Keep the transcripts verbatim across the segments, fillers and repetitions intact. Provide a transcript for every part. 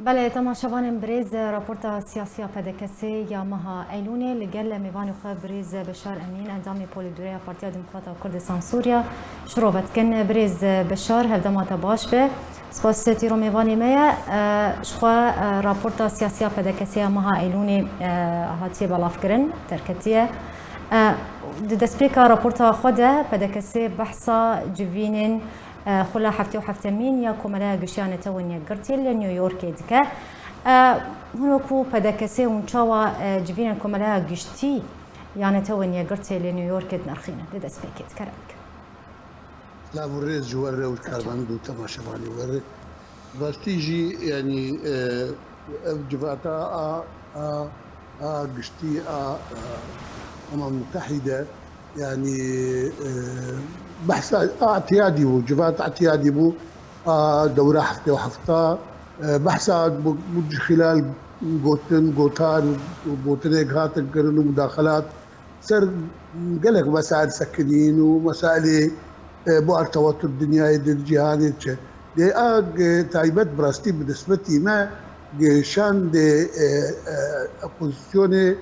Belê, temaşevanên birêz, raporta siyasiya P D K S ya meha Eylûnê li gel mêvanê xwe birêz Beşar Emîn, endamê Polîtbûroya Partiya Demokrata Kurdistan Sûriya, şirove dikin. Birêz Beşar, hevdema te baş be. Spas, te îro mêvanê me ye. E, ji xwe, e, raporta siyasiya P D K S ya meha Eylûnê, e, hatiye belavkirin, derketiye. E, di destpêka raporta xwe de P D K S behsa civînên, e, xula heftê û heftemîn ya Komeleya Giştî ya Netewên Yekgirtî li New Yorkê dike. E, hûn wekû P D K S hûn çawa, e, civînên Komeleya Giştî ya Netewên Yekgirtî li New Yorkê dinirxînin? Di destpêkê dikerem. Lav û rêz ji we re û karmend û temaşevanê we re. Rastî jî, yanî, e, ev civata a, a, a giştî a, a Umem Mutehîde, yanî, e, behsa a etiyadî bû, civat etiyadî bû, a dewra heftê û hefta, e, behsa bu, bu ji xilal gotin, gotan, gotinek hatin kirin û mudaxelat ser gelek mesail sekinîn û mesailê, e, bu artewatur dinyayê di cîhanê çi. Lê a, e, taybet bi rastî bi nisbetî me, e, şandê, e, e, opozisyonê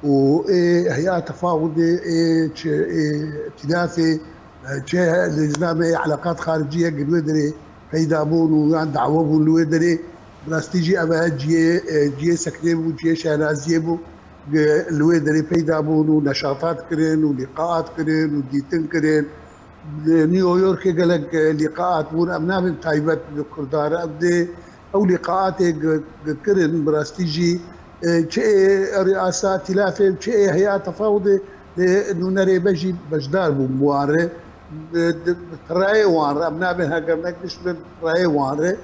û ê heya tefawudê, ê çi, ê îtîlafê, e, çi lêzna me ê eleqat xaricî ye, gi li wê derê peyda bûn û yan dawe bûn li wê derê. Bi rastî jî ev e ciyê, e, ciyê sekinê bû, ciyê şehnaziyê bû. Li wê derê peyda bûn û neşatat kirin û lîqaat kirin û dîtin kirin. Li New Yorkê gelek, e, lîqaat bûn. Em nabin taybet li Kurdan re. Ev dê, ew lîqaatê gi-, gi-, kirin bi rastî jî, e, çi ê riyasa tîlafê, çi ê heya tefawudê, lê nûnerê me jî beşdar bûn bi wan re. Bi, di, bi tirayê wan re. Em nabin heger nekişbin tirayê wan re.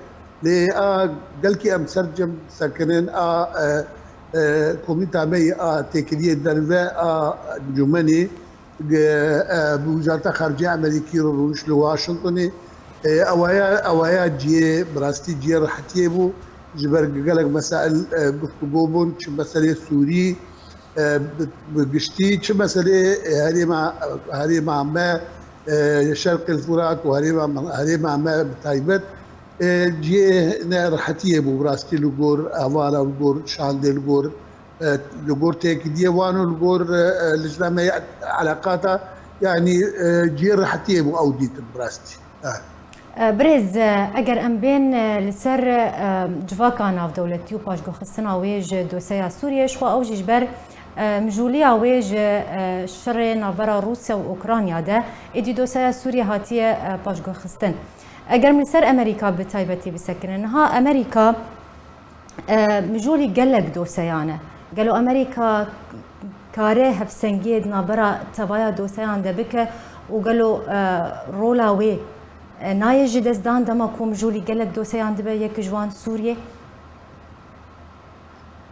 Lê a gelkî em sercem sekinin a, e, e, komîta me yê a têkiliyê derve a encûmenê, e, e, bi Wizareta Xaricê Amerîkî re rûnişt li Washingtonê. E, ewaya, ewaya ciyê, bi rastî ciyê rehetiyê bû. Ji ber gelek mesail, e, guftûgo bûn, çi meselê Sûrî, e, bi, bi giştî, çi meselê, e, herêma, herêma me, e, Şerqê Furat û herêma, herêma me bi taybet. E, cihê ne rehetiyê bû bi rastî li gor hevala, li gor şandê, li gor, e, li gor têkiliyê wan û li gor, e, e, lijna me eleqata, yanî, e, cihê rehetiyê bû ew dîtin bi rastî. E. E, birêz, e, eger em bên, e, li ser, e, civaka navdewletî û paşguhxistina wê ji doseya Sûriyê, ji xwe ew jî ji ber, e, mijûliya wê ji, e, şerê navbera Rûsya û Ukrayna de êdî doseya Sûriyê hatiye, e, paşguhxistin. Eger em li ser Amerîka bi taybetî bisekinin, niha Amerîka, e, mijûlî gelek doseyan e. Gelo Amerîka kare hevsengiyê di navbera tevaya doseyan de bike û gelo, e, rola wê, e, nayê ji destdan dema ku mijûlî gelek doseyan dibe, yek ji wan Sûriyê?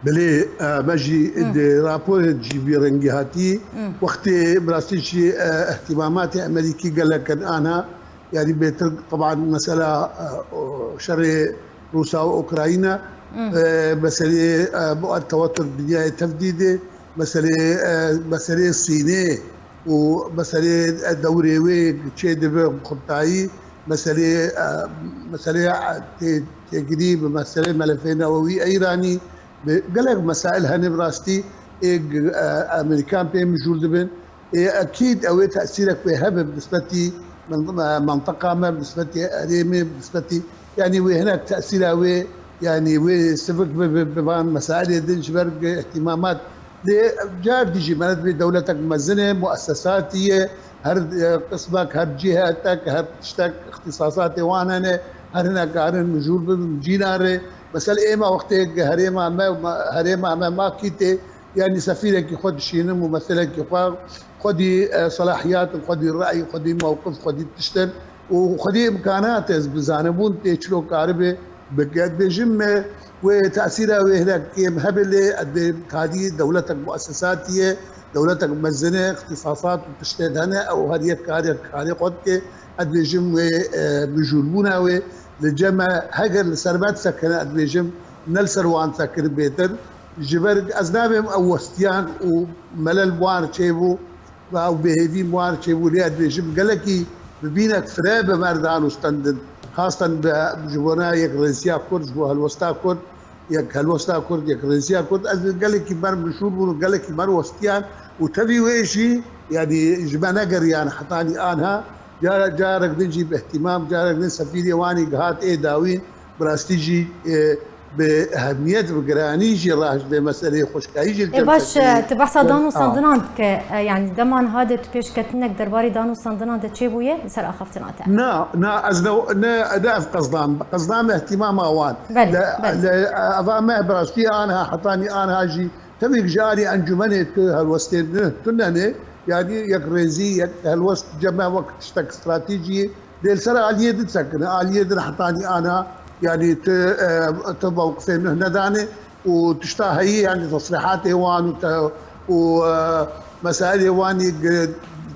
Belê, e, me jî Hı. di raporê jî vî rengî hatî. Hı. Wextê bi rastî jî, e, îhtîmamatê Amerîkî gelek in ana, yanî bêtir, teban, mesela, e, o, şerê Rûsa û Ukrayna, Hı. e, meselê, e, bu tewatur dinyayê tevdî de, meselê, e, meselê Sînê û meselê, e, dewrê wê çê dibe xurtayî, meselê, e, meselê, e, tê-, têgirî bi meselê melefê newewî Îranî, bi gelek mesail hene bi rastî ê, e, Amerîkan pê mijûl dibin. Ê, ekîd ew ê tesîrek wê hebe bi nisbetî min-, e, mentiqa me, bi nisbetî herêmê, bi nisbetî, yanî wê hinek tesîra wê, yanî wê sivik bi, bi, bi van mesailê din ji ber ihtimamat. Lê car dî jî me re dibê dewletek mezin e, muessesatî ye, her, e, qismek, her cîhetek, her tiştek, îxtîsasatê wan hene, her hinek karin mijûl bibin cîna re. Mesela êma wextê herêma me, herêma me ma kî tê, yanî sefîrekî xwe dişînim û meselekî xwe, xwedî, e, selahiyat, xwedî rey, xwedî mewqif, xwedî tiştin û xwedî îmkanat ez bi zanebûn tê çilo karibe bike. Dibêjim me wê tesîra wê hinek kêm hebe lê ez dê tadî dewletek muessesatî ye, dewletek mezin e, îxtîsasat û tiştê hene, ew her yek kare karê xwe dike. Ez dibêjim wê, e, mijûlbûna wê li cem me heger li ser me disekine, ez dibêjim ne li ser wan disekine bêtir. Ji ber ez nabêm ew westiyan û melel wan çêbû, ew bêhêvî wan çêbû, lê ez dibêjim gelekî bi bînek fire bi me re dan û stendin. Xastan bi, ji bona yekrêziya Kurd, ji bo helwesta Kurd, yek helwesta Kurd, yek rêziya Kurd. Ez gelekî me re meşhûr bûn û gelekî me re westiyan û tevî wê jî, yanî ji me negeriyan hetanî anha. Cara, carek din jî bi îhtîmam, carek din sefîrê wan ê gihat ê dawîn, bi rastî jî, e, bi ehemiyet, bi giranî jî raşt vê meseleyê xweşkayî jî li Ê cem baş, sekinî. e, tu behsa Yan, a. danûstandinan dike, e, yanî dema niha de tu pêşketinek derbarê danûstandinan de çêbûye li ser axaftina te? Na, na, ez ne, ne, ne ev qesdan, qesdan me îhtîmama wan. Belê, Li, belê. li, eva me bi rastî anha, hetanî anha jî tevîk ji alî encûmenê tu helwestên nuh tune ne, yanî yek rêzî, yek helwest cem me wek tiştek stratejî, Dê li ser aliyê din sekine, aliyê din hetanî ana, yanî tu, e, tu mewqifê nuh nedane û tişta heyî, yanî tesrîhatê wan û te, û, e, mesailê wan ê gi-,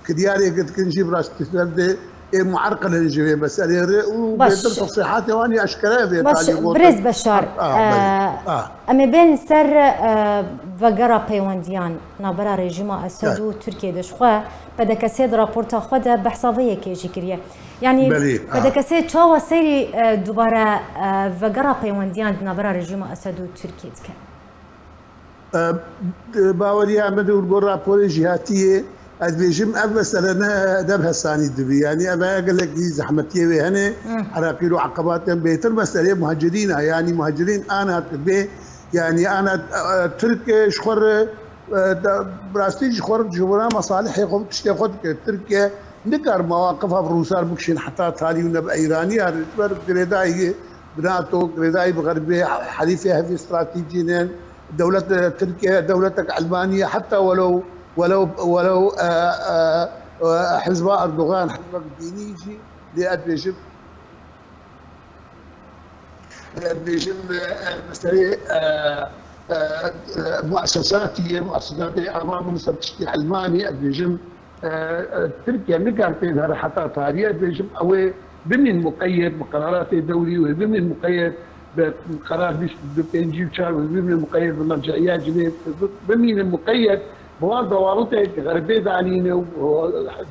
kiryarê girtin jî bi rastî ser dê ê muerqilin ji vê meselê re û Baş. bêtir tesrîhatê wan ê eşkere vê Baş, talî gotin. Birêz Beşar, Ah, belê. e, Ah. em ê bên ser, e, vegera peywendiyan navbera rejîma Esed Evet. û Tirkiyê de. Ji xwe P D K S di raporta xwe de behsa vê yekê jî kiriye. Yanî Belê, ha. P D K S çawa seyrî, e, dubare, e, vegera peywendiyan di navbera rejîma Esed û Tirkiyê dike? E, baweriya min û li gor raporê jîhatiyê, ez dibêjim ev mesele ne, ne bi hesanî dibî. Yanî ev gelekî zehmetiyê wê hene, Hı. eraqîl û eqebatên bêtir meseleyê muhacirîn a. Yanî muhacirîn ana dibê, yanî ana, e, Tirk, e, ji xwe re E, da, bi rastî ji xwe re ji bona mesalihê xwe tiştê xwe dike. Tirkiye nikar mewaqif ev Rûsar bikişîn heta talî û ne bi Eyraniya re. Ji ber girêdayî bi nato, girêdayî bi xerbê, helîfê hevî stratejî ne. Dewlet, e, Tirkiye dewletek elmanî ye, heta welew, welew, welew, e, e, e, hizba Erdogan, hizbek dînî jî lê ez dibêjim, Dibêjim, e, meseleyê, e, e, e, muesesatî ye, muesesatê ava min ser tiştî elmanî, ez dibêjim, e, e, Tirkiye nikar pê de heta tarî, ez dibêjim, ew ê bimîn muqeyyed bi qeraratê dewrî, wê bimîn muqeyyed bi qerar bîst û du pêncî û çar, wê bimîn muqeyyed bi merce'iya cinê, bimînin muqeyyed bi wan dewabitê xerbê danîne û, û,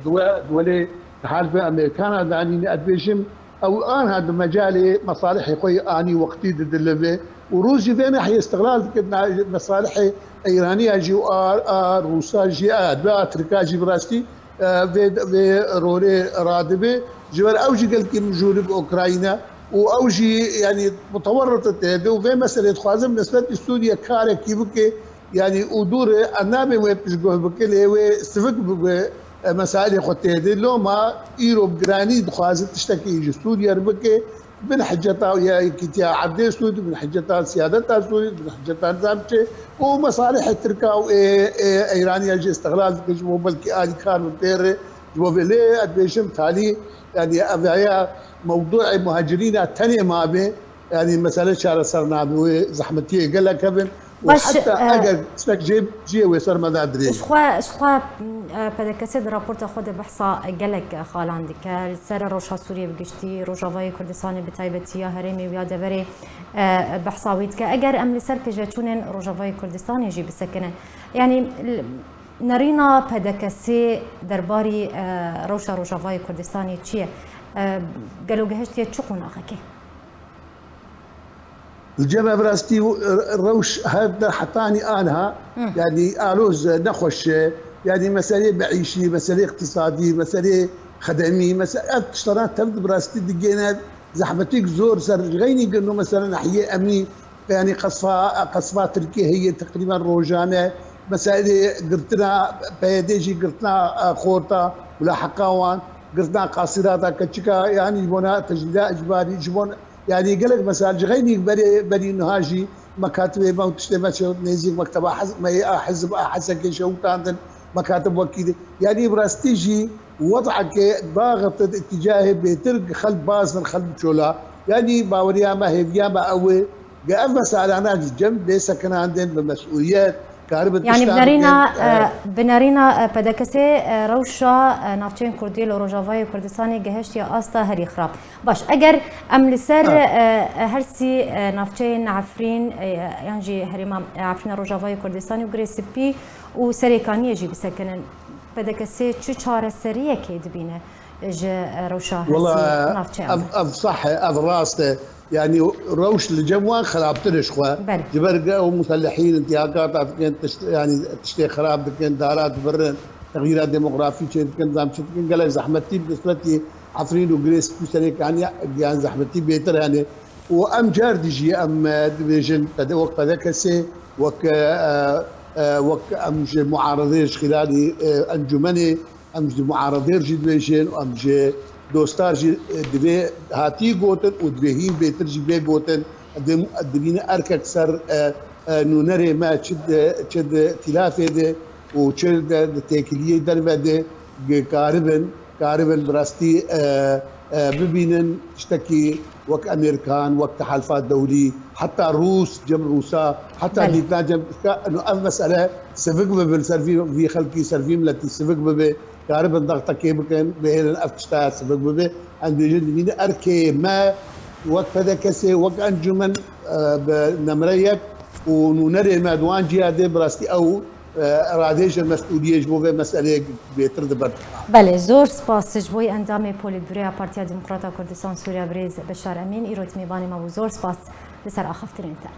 duwe, duwelê di halvê Amerîkana danîne, ez dibêjim, Ew anha di mecalê mesalihê xwe yê anî wextî didilivê û Rûs jî vê nahiyê îstiqlal dike, na-, mesalihê Eyraniya jî û a, a Rûsa jî, a, a Tirka jî bi rastî, e, vê, vê rolê radibe. Ji ber ew jî gelkî mijûl e bi Ukrayna û ew jî, yanî, mutawerrit e tê de û vê meselê dixwaze bi nisbetî Sûriye karekî bike. Yanî û dûr e, em nabên wê piştguh bike, lê wê sivik bibe, e, mesailê xwe tê de. Loma îro bi giranî dixwaze tiştekî ji Sûriye re bike, bin hiceta ya Yekîtiya Erdê Sûd, bin hiceta siyadeta Sûd, bin hiceta nizam çi û mesalihê Tirka û ê, ê Eyraniya jî îstiqlal dike, ji bo belkî alîkar bi pê re, ji bo vê lê ez dibêjim talî, yanî ev ya mewdûê muhacirîna tenê mabe, Yanî mesele çareser nabe, wê zehmetiyê gelek hebin û Baş, heta e, eger tiştek jê, cihê wê ser me de dirêj. Ji xwe, ji xwe, e, P D K S di raporta xwe de behsa gelek xalan dike. Li ser rewşa Sûriyê bi giştî, Rojavayê Kurdistanê bi taybetî, ya herêmê û ya deverê, e, behsa wî dike. Eger em li ser pêşveçûnên Rojavayê Kurdistanê jî bisekinin, yanî, l-, nerîna P D K S derbarî, e, rewşa Rojavayê Kurdistanê çi ye? E, gelo gehiştiye çi qonaxekê? Li cem ev rastî û rewş her de hetanî anha, Hı. yanî aloz nexweş e. Yanî meseleyê meîşî, meseleyê îqtîsadî, meseleyê xedemî, mese-, ev tiştana tev di bi rastî digêne zehmetîk zor ser xeynî gin û mesela nahiyê emnî, yanî qesfa, qesfa Tirkiyê heye teqrîben rojane, meseleyê girtina P Y D jî girtina, e, xorta, mulaheqa wan, girtina qasîrata keçika, yanî ji bona tecrîda icbarî, ji bona Yanî gelek mesel ji xeynî berê, berî niha jî mekatibê me û tiştê me çewt nêzîk mekteba hez-, me yê a hizb a hesekê şewitandin, mekatib wekî de. Yanî bi rastî jî wed'eke daxit îtîcahê bêtir xelk bazin xelk çola. Yanî baweriya me, hêviya me ew e, ge ev meselana ji cem bê sekinandin bi mesûliyet, Karibin Yanî tiştan binarîna, bikin, e, e, binarîna, e, P D K S, e, rewşa, e, navçeyên Kurdî li Rojavayê Kurdistanê gehiştiye asta herî xirab. Baş, eger em li ser, Ha. e, e, her sî, e, navçeyên Efrîn, e, yan jî herêma, e, Efrîna Rojavayê Kurdistanê û Girê Spî û Serêkaniyê jî bisekinin, P D K S çi çareseriyekê dibîne ji, e, rewşa her sî Wela, navçeyan ev, de? ev sah e, ev rast e. Yani rewş li cem wan xerabtir e ji xwe. Belê. Ji ber ew musellihîn intihakata dikin, tişt-, yani tiştê xerab dikin, dara dibirin, texyîra demografî çê dikin, zam çi dikin, gelek zehmetî bi nisbetî Efrîn û Girê Spûserê, yani, yani zehmetî bêtir hene. Û em car dijî em, e, dibêjin, pede-, wek P D K S, wek, e, e, wek em ji muaredê ji xîlalî, e, encûmenê, em ji muaredê jî dibêjin, em ji dostar jî, e, divê hatî gotin û divê hîn bêtir jî bê gotin. Divê, divîne erkek ser, e, e, nûnerê me çi di, çi di tîlafê de û çi de, di têkiliyê derve de ge-, karibin, karibin bi rastî, e, e, bibînin tiştekî wek Amerîkan, wek tehelfa dewlî, heta Rûs, cem Rûsa, heta Belê. dîtina cem, ino ev mesele sivik bibe li ser vî, vî xelkî, ser vî miletî sivik bibe, karibin dextekê bikin, bihêlin ev tişta sivik bibe. Em dibêjin divîne erkê me wek P D K S, wek encûmen, e, bi nemre yek û nûnerê me di wan ciya de bi rastî ew, e, iradê ji mesûliyê ji bo vê meseleyê bêtir di ber. Belê, zor spas ji bo endamê Polîtbüroya Partiya Demokrata Kurdistan Sûriya birêz Beşar Emîn, îro mêvanê me bû. Zor spas li ser axaftinên te.